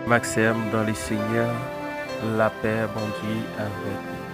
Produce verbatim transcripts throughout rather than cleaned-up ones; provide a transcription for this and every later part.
Maxime dans le Seigneur, lapè Bondye avèk ou.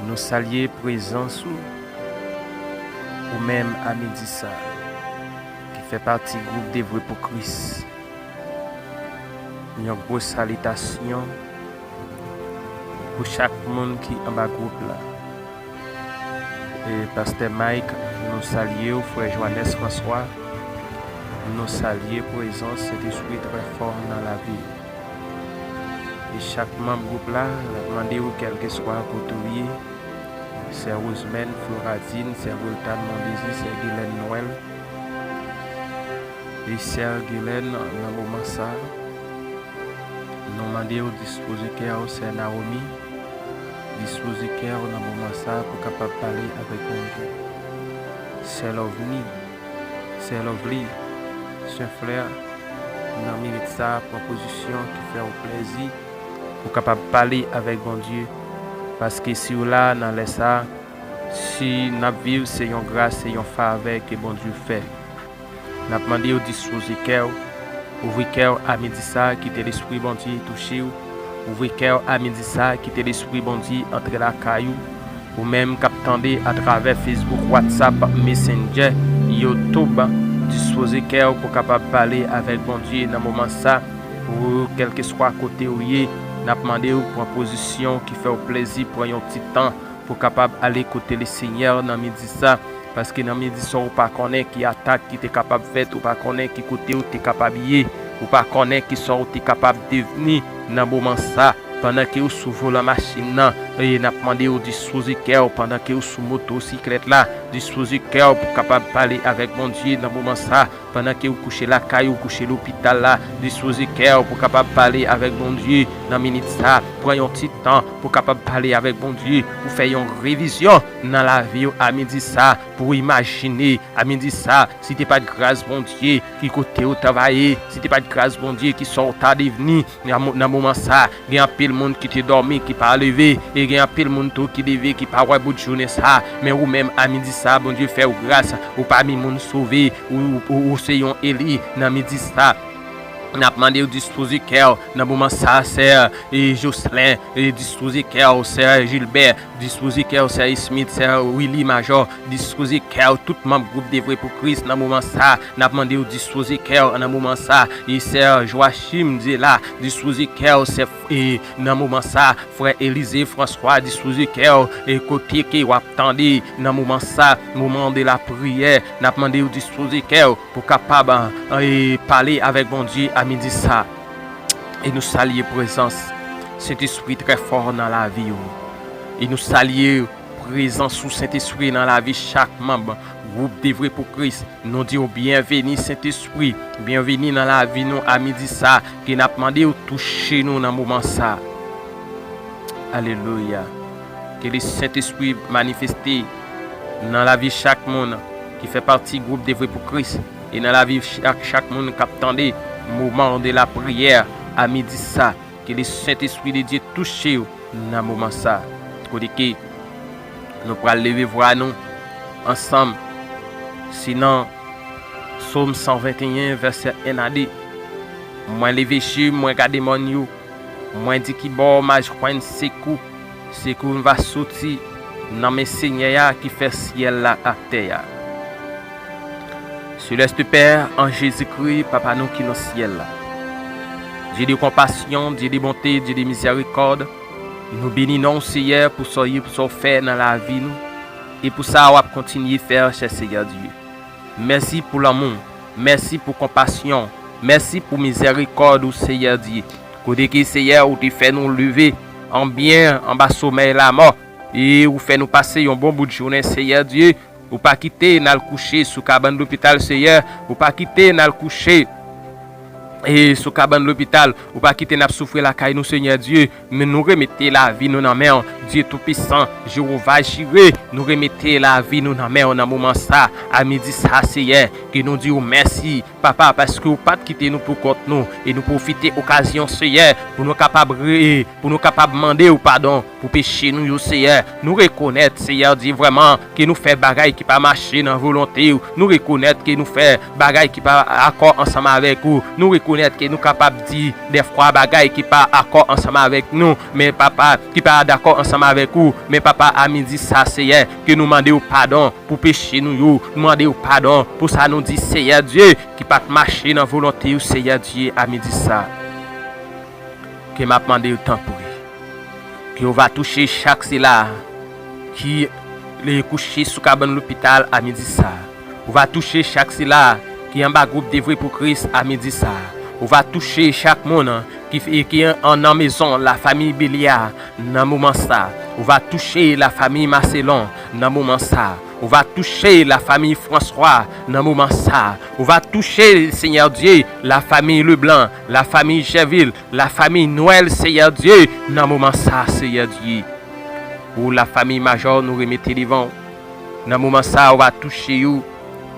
Nou salye prezans ou, ou menm a midi sa, ki fè pati gwoup Devwe pou Kris. Yon gwo salitasyon pou chak moun ki anba gwoup la. E Pastè Mike, nou salye w, frè Johannes François, nou salye prezans Sentespri trè fò nan lavi w. E chak manm gwoup la, n ap mande w, kèlkeswa kote w ye, sè Rosemène, Floradin, sè Wiltan Mondésir, sè Gilène Noël, e sè Gilène nan moman sa, nou mande w dispoze kè w, sè Naomi, dispoze kè w nan moman sa pou kapab pale avèk Bondye. Sè Lovni, sè Lovely, sè Flè, nan minit sa, pran pozisyon ki fè w plèzi pou kapab pale avèk Bondye. Paske si w la nan lè sa, si n ap viv, se yon gras, se yon favè ke Bondye fè. N ap mande w dispoze kè w, ouvri kè w a midi sa, kite Lespri Bondye touche w. Ouvri kè w a midi sa, kite Lespri Bondye antre lakay ou. Ou menm k ap tande atravè Facebook, WhatsApp, Messenger, YouTube, dispoze kè w pou kapab pale avèk Bondye nan moman sa. Ou, kèlkeswa kote w ye, n ap mande w pran pozisyon ki fè w plezi, pran yon ti tan pou kapab ale kote Lesenyè nan midi sa. Paske nan midi sa, ou pa konnen ki atak ki te kapab fèt, ou pa konnen ki kote ou te kapab ye, ou pa konnen ki sa ou te kapab devni nan moman sa. Pandan ke ou sou volan machin nan, e n ap mande ou dispoze kè w, pandan ke ou sou motosiklèt la, dispoze kè w pou kapab pale avèk Bondye nan moman sa. Pandan ke ou kouche lakay ou, kouche lopital la, dispoze kè w pou kapab pale avèk Bondye nan minit sa. Pran yon ti tan pou kapab pale avèk Bondye, pou fè yon revizyon nan lavi w a midi sa, pou imajine a midi sa, si te pa t gras Bondye, ki kote ou ta va ye, si te pa t gras Bondye, ki sa ou ta devni nan mo-, nan moman sa. Gen anpil moun ki te dòmi, ki pa leve, e gen anpil moun tou ki leve, ki pa wè bout jounen sa. Men ou menm, a midi sa, Bondye fè w gras, ou pami moun sove, ou, ou, ou se yon eli nan midi sa. N ap mande w dispoze kè w nan moman sa, sè, e, Jocelyn, e, dispoze kè w, sè Gilbert, dispoze kè w, sè Smith, sè Willy Major, dispoze kè w, tout manm gwoup Devwe pou Kris nan moman sa. N ap mande w dispoze kè w nan moman sa. E sè Joachim Diela, dispoze kè w, sè, e, nan moman sa. Frè Elize François, dispoze kè w, e kote ke w ap tande nan moman sa, moman de la priyè. N ap mande w dispoze kè w pou kapab, e, pale avèk Bondye a midi sa. E nou salye prezans Sentespri trè fò nan lavi w. E nou salye prezans ou, Sentespri, nan lavi chak manm gwoup Devwe pou Kris. Nou di w byenveni, Sentespri. Byenveni nan lavi nou a midi sa. Ke n ap mande w touche nou nan moman sa. Alelouya. Ke le Sentespri manifeste nan lavi chak moun ki fè pati gwoup Devwe pou Kris. E nan lavi chak, chak moun k ap tande moman de la priyè a midi sa. Ke le Sentespri de Dye touche w nan moman sa. Kote ke nou pral leve vwa nou ansanm. Se nan Sòm san venteyen, vèsè en a de. Mwen leve je m, mwen gade mòn yo. Mwen di, kibò m a jwenn sekou? Sekou m va soti nan men Senyè a ki fè syèl la ak tè a. Seleste Pè, an Jezikri, Papa nou ki nan syèl la. Dye de konpasyon, Dye de bonte, Dye de mizèrikòd, nou beni non w, Seyè, pou sa w ye, pou sa w fè nan lavi nou, e pou sa w ap kontinye fè, chè Seyè Dye. Mèsi pou lanmou w, mèsi pou konpasyon w, mèsi pou mizèrikòd ou, Seyè Dye. Kote ke, Seyè, ou te fè nou leve an byen anba somèy lamò, e ou fè nou pase yon bon bout jounen, Seyè Dye. Ou pa kite n al kouche sou kabann lopital, Seyè. Ou pa kite n al kouche e sou kabann lopital, ou pa kite n ap soufri lakay nou, Senyè Dye, men nou remete lavi nou nan men w, Dye Toupisan, Jewova Jire, nou remete lavi nou nan men w nan moman sa, a midi sa, Seyè, ke nou di w mèsi, Papa, paske w pa t kite nou pou kont nou, e nou pwofite okazyon, Seyè, pou nou kapab re-, pou nou kapab mande w padon pou peche nou yo, Seyè. Nou rekonèt, Seyè Dye, vrèman, ke nou fè bagay ki pa mache nan volonte w. Nou rekonèt ke nou fè bagay ki pa akò ansanm avèk ou. Nou rekonèt ke nou kapab di dèfwa bagay ki pa akò ansanm avèk nou, men Papa, ki pa dakò ansanm avèk ou. Men Papa, a midi sa, Seyè, ke nou mande w padon pou peche nou yo. Nou mande w padon pou sa nou di, Seyè Dye, ki pa t mache nan volonte w, Seyè Dye, a midi sa. Ke m ap mande w, tanpri, ke w va touche chak sila ki le kouche sou kabann lopital a midi sa. Ou va touche chak sila ki anba gwoup Devwe pou Kris a midi sa. Ou va touche chak moun ki, ki an, nan mezon lafanmi Belya nan moman sa. Ou va touche lafanmi Maselon nan moman sa. Ou va touche lafanmi Franswa nan moman sa. Ou va touche, Senyè Dye, lafanmi Leblan, lafanmi Jèvil, lafanmi Nwèl, Seyè Dye, nan moman sa, Seyè Dye. Ou lafanmi Majò, nou remete devan w. Nan moman sa, ou va touche yo.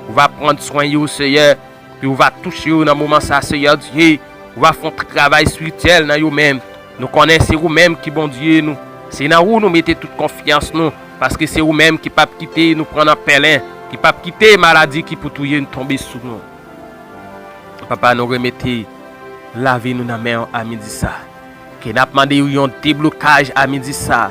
Ou va pran swen yo, Seyè. Ke w va touche yo nan moman sa, Seyè Dye. Ou va fè yon travay espirityèl nan yo menm. Nou konnen se ou menm ki Bondye nou. Se nan ou nou mete tout konfyans nou. Paske se ou menm ki p ap kite nou pran nan pèlen, ki p ap kite maladi ki pou touye n tonbe sou nou. Papa, nou remete lavi nou nan men w a midi sa. Ke n ap mande w yon deblokaj a midi sa.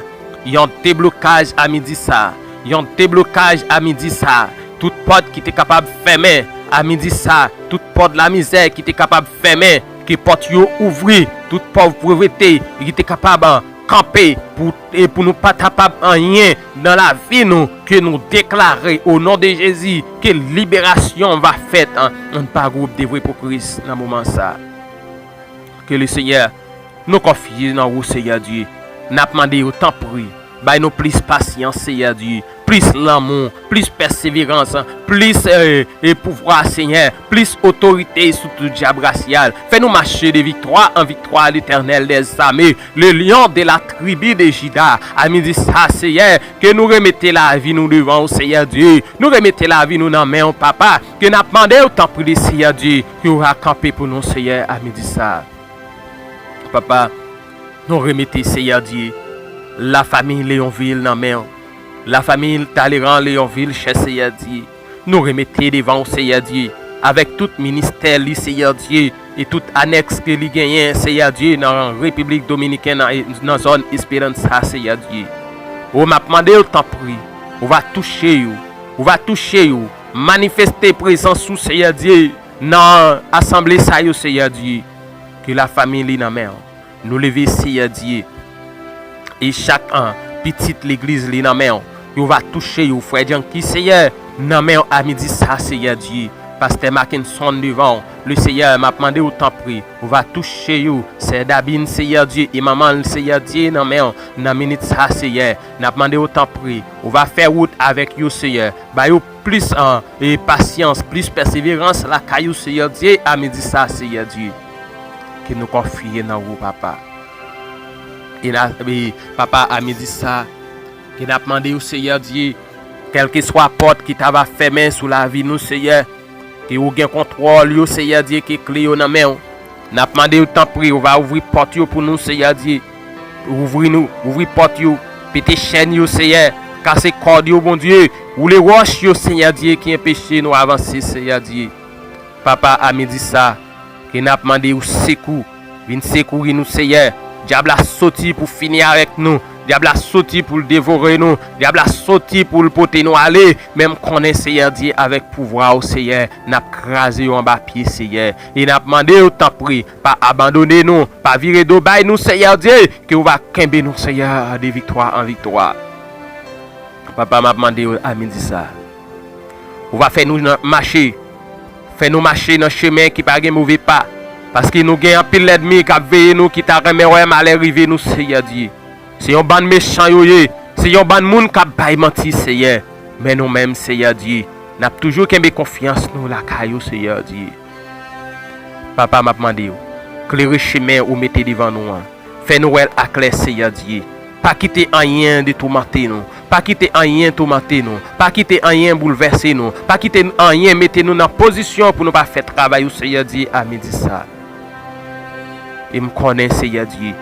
Yon deblokaj a midi sa. Yon deblokaj a midi sa. Tout pòt ki te kapab fèmen a midi sa. Tout pòt lamizè ki te kapab fèmen, ke pòt yo ouvri. Tout pòt povrete ki te kapab kanpe pou, e pou nou pa kapab anyen nan lavi nou, ke nou deklare o non de Jezi, ke liberasyon va fèt an, an pa gwoup Devwe pou Kris nan moman sa. Ke le Senyè, nou konfye nan ou, Seyè Dye. N ap mande yo, tanpri, bay nou plis pasyans, Seyè Dye, plis lanmou, plis pèseverans, plis, e, e pouvwa, Senyè, plis otorite sou tout dyab rasyal. Fè nou mache de viktwa an viktwa, Letènèl dèzame, le lyon de la tribi de Jida. A midi sa, Seyè, ke nou remete lavi nou devan ou, Seyè Dye. Nou remete lavi nou nan men w, Papa. Ke n ap mande w, tanpri, Seyè Dye, ke w va kanpe pou nou, Seyè, a midi sa. Papa, nou remete, Seyè Dye, lafanmi Leyonvil nan men w. Lafanmi Taleran Leyonvil, chè Seyè Dye. Nou remete devan w, Seyè Dye, avèk tout ministè li, Seyè Dye, e tout anèks ke li genyen, Seyè Dye, nan Repiblik Dominikèn, nan, nan zòn Esperanza, Seyè Dye. O, m ap mande w, tanpri, ou va touche yo, ou va touche yo, manifeste prezans ou, Seyè Dye, nan asanble sa yo, Seyè Dye, ke lafanmi li nan men w. Nou leve, Seyè Dye, e chak an, pitit legliz li nan men w. Yo va touche yo, frè Janki, Seyè, nan men w a midi sa, Seyè Dye. Pastè Mackenson devan w, le Seyè, m ap mande w, tanpri, ou va touche yo, sè Dabin, Seyè Dye, e manman l, Seyè Dye, nan men w, nan minit sa, Seyè. N ap mande w, tanpri, ou va fè wout avèk yo, Seyè. Ba yo plis, an, e pasyans, plis pèseverans lakay ou, Seyè Dye, a midi sa, Seyè Dye. Ke nou konfye nan ou, Papa. E na, e, Papa, a midi sa, ke n ap mande ou, Seyè Dye, kèlkeswa pòt ki ta va fèmen sou lavi nou, Seyè, ke ou gen kontwòl yo, Seyè Dye, ke kle yo nan men w. N ap mande w, tanpri, ou va ouvri pòt yo pou nou, Seyè Dye. Ouvri nou, ouvri pòt yo, pete chèn yo, Seyè. Kase kòd yo, Bondye. Woule wòch yo, Seyè Dye, ki anpeche nou avanse, Seyè Dye. Papa, a midi sa, ke n ap mande w sekou. Vin sekouri nou, Seyè. Dyab la soti pou fini avèk nou. Dyab la soti pou l devore nou. Dyab la soti pou l pote nou ale. Men m konnen, Seyè Dye, avèk pouvwa w, Seyè, n ap kraze yo anba pye, Seyè. E n ap mande w, tanpri, pa abandone nou, pa vire do bay nou, Seyè Dye, ke w va kenbe nou, Seyè, de viktwa an viktwa. Papa, m ap mande w a midi sa. Ou va fè nou nan, mache. Fè nou mache nan chemen ki pa gen move pa. Paske nou gen anpil lènmi k ap veye nou, ki ta renmen wè malè rive nou, Seyè Dye. Se yon bann mechan yo ye. Se yon bann moun k ap bay manti, Seyè. Men nou menm, Seyè Dye, n ap toujou kenbe konfyans nou lakay ou, Seyè Dye. Papa, m ap mande w, klere chemen ou mete devan nou an. Fè nou wè l aklè, Seyè Dye. Pa kite anyen detoumante nou. Pa kite anyen toumante nou. Pa kite anyen boulvèse nou. Pa kite anyen mete nou nan pozisyon pou nou pa fè travay ou, Seyè Dye, a midi sa a. E m konnen, Seyè Dye,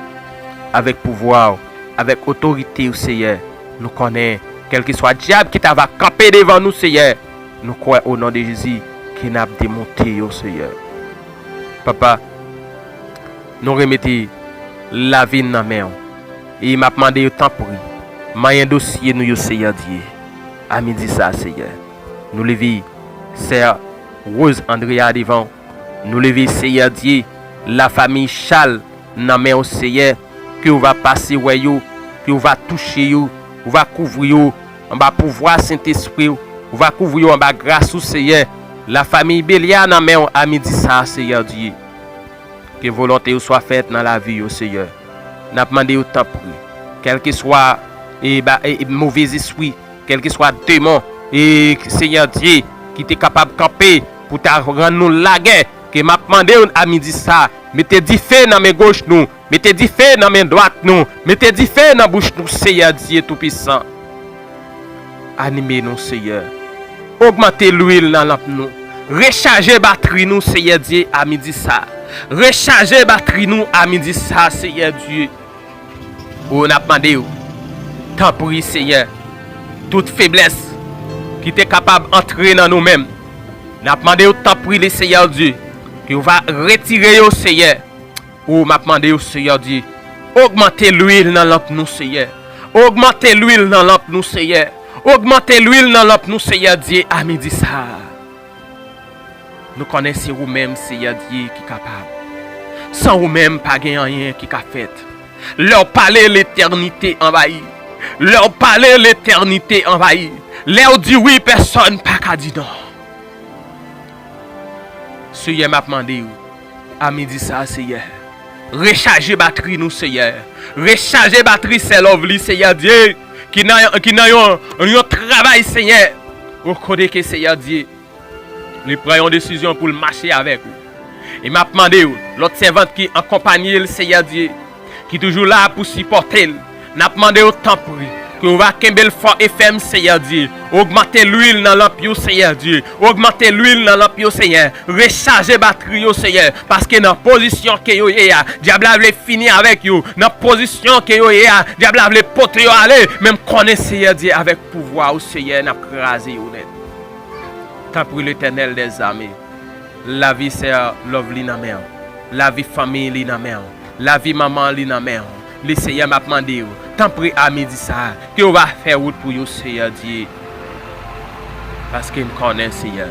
avèk pouvwa w, avèk otorite w, Seyè, nou konnen, kèlkeswa dyab ki ta va kanpe devan nou, Seyè, nou kwè, o non de Jezi, ke n ap demonte yo, Seyè. Papa, nou remete lavi n nan men w. E m ap mande yo, tanpri, manyen dosye nou yo, Seyè Dye, a midi sa a, Seyè. Nou leve sè Rose Andrea devan w. Nou leve, Seyè Dye, lafanmi Chal nan men w, Seyè, ke w va pase wè yo, ke w va touche yo, ou va kouvri yo anba pouvwa Sentespri w, ou va kouvri yo anba gras ou, Seyè. Lafanmi Belia nan men w a midi sa a, Seyè Dye. Ke volonte w swa fèt nan lavi yo, Seyè. N ap mande yo, tanpri, kèlkeswa, e, ba, e, e, movèzespri, kèlkeswa demon, e, Seyè Dye, ki te kapab kanpe pou ta rann nou lagè, ke m ap mande w a midi sa a, mete dife nan men goch nou, mete dife nan men dwat nou, mete dife nan bouch nou, Seyè Dye Toupisan. Anime nou, Seyè. Ogmante lwil nan lanp nou. Rechaje batri nou, Seyè Dye, a midi sa a. Rechaje batri nou a midi sa a, Seyè Dye. O, n ap mande w, tanpri, Seyè, tout feblès ki te kapab antre nan nou menm, n ap mande w, tanpri, le Seyè Dye, ke w va retire yo, Seyè. O, m ap mande w, Seyè Dye, ogmante lwil nan lanp nou, Seyè. Ogmante lwil nan lanp nou, Seyè. Ogmante lwil nan lanp nou, Seyè Dye, a midi sa a. Nou konnen se ou menm, Seyè Dye, ki kapab. San ou menm, pa gen anyen ki ka fèt. Lè w pale, letènite anvayi. Lè w pale, letènite anvayi. Lè w di wi, pèsòn pa ka di non. Seyè, m ap mande w, a midi sa a, Seyè, rechaje batri nou, Seyè. Rechaje batri sè Lovely, Seyè Dye, ki nan, ki nan yon, yon travay, Seyè. O, kote ke, Seyè Dye, li pran yon desizyon pou l mache avèk ou. E m ap mande w, lòt sèvant ki akonpanye l, Seyè Dye, ki toujou la pou sipòte l, n ap mande w, tanpri, ke w va kenbe l fò e fèm, Seyè Dye. Ogmante lwil nan lanp yo, Seyè Dye. Ogmante lwil nan lanp yo, Seyè. Rechaje batri yo, Seyè. Paske nan pozisyon ke yo ye a, dyab la vle fini avèk yo. Nan pozisyon ke yo ye a, dyab la vle pote yo ale. Men m konnen, Seyè Dye, avèk pouvwa ou, Seyè, n ap kraze yo nèt. Tanpri, Letènèl dèzame. Lavi sè Lovely nan men w. Lavi fanmi li nan men w. Lavi manman li nan men w. Le Seyè, m ap mande w, tanpri, a midi sa a, ke w va fè wout pou yo, Seyè Dye. Paske n konnen, Seyè,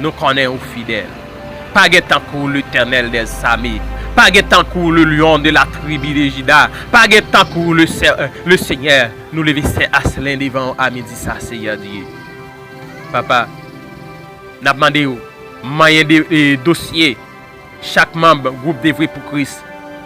nou konnen ou fidèl. Pa gen tankou Letènèl dèzame. Pa gen tankou le Lion de la tribi de Jida. Pa gen tankou le Sè-, le Senyè. Nou leve sè Aslen devan w a midi sa, Seyè Dye. Papa, n ap mande w, manyen de, e, dosye chak manm gwoup Devwe pou Kris.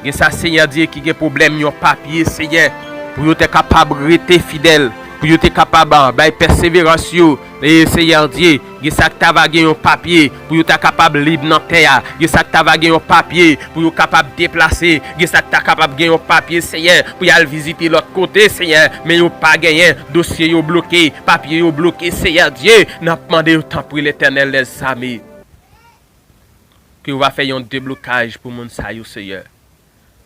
Gen sa, Seyè Dye, ki gen pwoblèm yon papye, Seyè, pou yo te kapab rete fidèl, pou yo te kapab, ah, bay pèseverans yo. E, Seyè Dye, gen sa k ta va gen yon papye pou yo ta kapab lib nan tè a. Gen sa k ta va gen yon papye pou yo kapab deplase. Gen sa k ta kapab gen yon papye, Seyè, pou y al vizite lòt kote, Seyè. Men yo pa genyen, dosye yo bloke, papye yo bloke, Seyè Dye. N ap mande yo, tanpri, Letènèl dèzame, ke w va fè yon deblokaj pou moun sa yo, Seyè.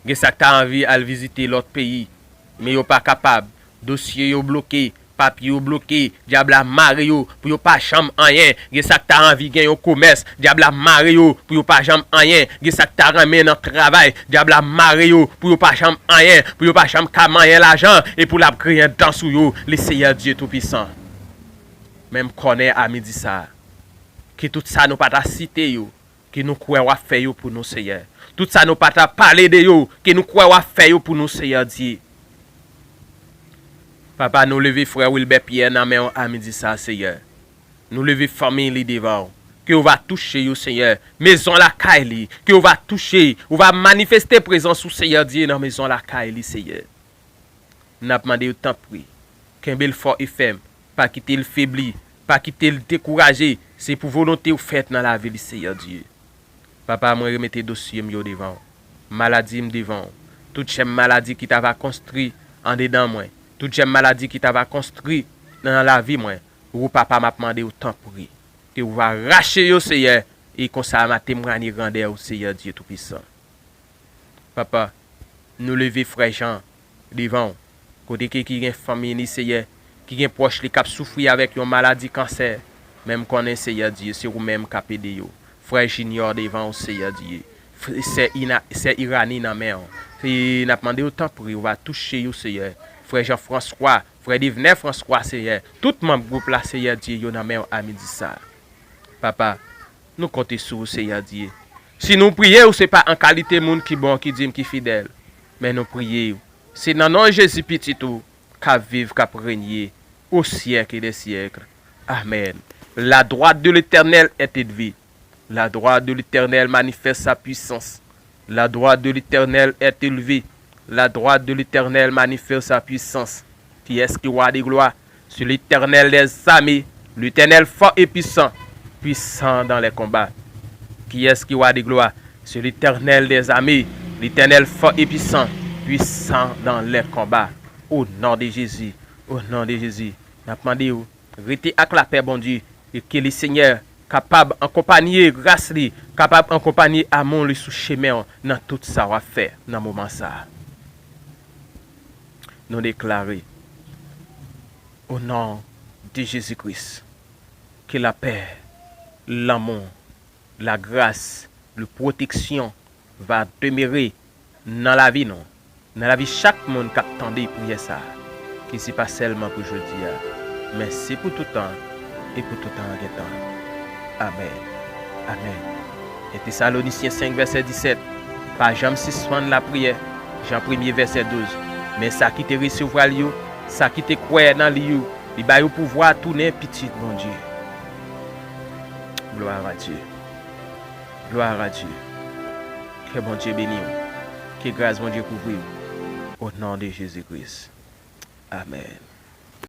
Gen sa k ta anvi al vizite lòt peyi, men yo pa kapab. Dosye yo bloke, papye yo bloke, dyab la mare yo pou yo pa janm anyen. Gen sa k ta anvi gen yon komès, dyab la mare yo pou yo pa janm anyen. Gen sa k ta renmen nan travay, dyab la mare yo pou yo pa janm anyen, pou yo pa janm ka manyen lajan, e pou l ap griyen dan sou yo, le Seyè Dye Toupisan. Men m konnen a midi sa a, ke tout sa nou pa ta site yo, ke nou kwè w ap fè yo pou nou, Seyè. Tout sa nou pa ta pale de yo, ke nou kwè w ap fè yo pou nou, Seyè Dye. Papa, nou leve frè Wilbè Pyè nan men w a midi sa a, Seyè. Nou leve fanmi li devan w. Ke w va touche yo, Seyè. Mezon lakay li, ke w va touche, ou va manifeste prezans ou, Seyè Dye, nan mezon lakay li, Seyè. N ap mande yo, tanpri, kenbe l fò e fèm, pa kite l febli, pa kite l dekouraje. Se pou volonte w fèt nan lavi li, Seyè Dye. Papa, mwen remete dosye m yo devan w. Maladi m devan w. Tout jèm maladi ki ta va konstwi andedan mwen. Tout jèm maladi ki ta va konstwi nan lavi mwen. Ou, Papa, m ap mande w, tanpri, ke ou va rache yo, Seyè, e konsa m a temwanye grandè ou, Seyè Dye Toupisan. Papa, nou leve frè Jan devan w, kote ke ki gen fanmi li, Seyè, ki gen pwòch li k ap soufri avèk yon maladi kansè, men m konnen, Seyè Dye, se ou menm k ap ede yo. Frè Junior devan w, Seyè Dye. F-, sè Ina-, sè Irani nan men w. Se, n ap mande w, tanpri, ou va touche yo, Seyè. Frè Jan Franswa, frè Devnè Franswa, Seyè. Tout manm gwoup la, Seyè Dye, yo nan men w a midi sa a. Papa, nou konte sou ou, Seyè Dye. Si nou priye ou, se pa an kalite moun ki bon, ki dim, ki fidèl, men nou priye ou, se nan non Jezi, Pitit ou, k ap viv, k ap renye au siècle des siècles. Amen. La droite de l'Éternel est élevée. La droite de l'Éternel manifeste sa puissance. La droite de l'Éternel est élevée. La droite de l'Éternel manifeste sa puissance. Qui est-ce qui roi de gloire? C'est l'Éternel des armées, l'Éternel fort et puissant, puissant dans les combats. Qui est-ce qui roi de gloire? C'est l'Éternel des armées, l'Éternel fort et puissant, puissant dans les combats. Au nom de Jésus, au nom de Jésus, n ap mande w, rete ak lapè Bondye, e ke li, Senyè, kapab akonpanye gras li, kapab akonpanye amou li sou chemen w nan tout sa w ap fè nan moman sa a. Nou deklare, au nom de Jésus-Christ, ke lapè, lanmou, lagras, le pwoteksyon va demere nan lavi nou, nan lavi chak moun k ap tande priyè sa a, ke se pa sèlman pou jodi a, men se pou tout tan e pou tout tan an gen tan. Amèn. Amèn. En Tesalonisyen senk vèsè disèt, pa janm sispann lapriyè, Jan premye vèsè douz, men sa ki te resevwa l yo, sa ki te kwè nan li yo, li ba yo pouvwa tounen pitit Bondye. Gloire à Dieu. Gloire à Dieu. Ke Bondye beni w. Ke gras Bondye kouvri w. Au nom de Jésus-Christ. Amen.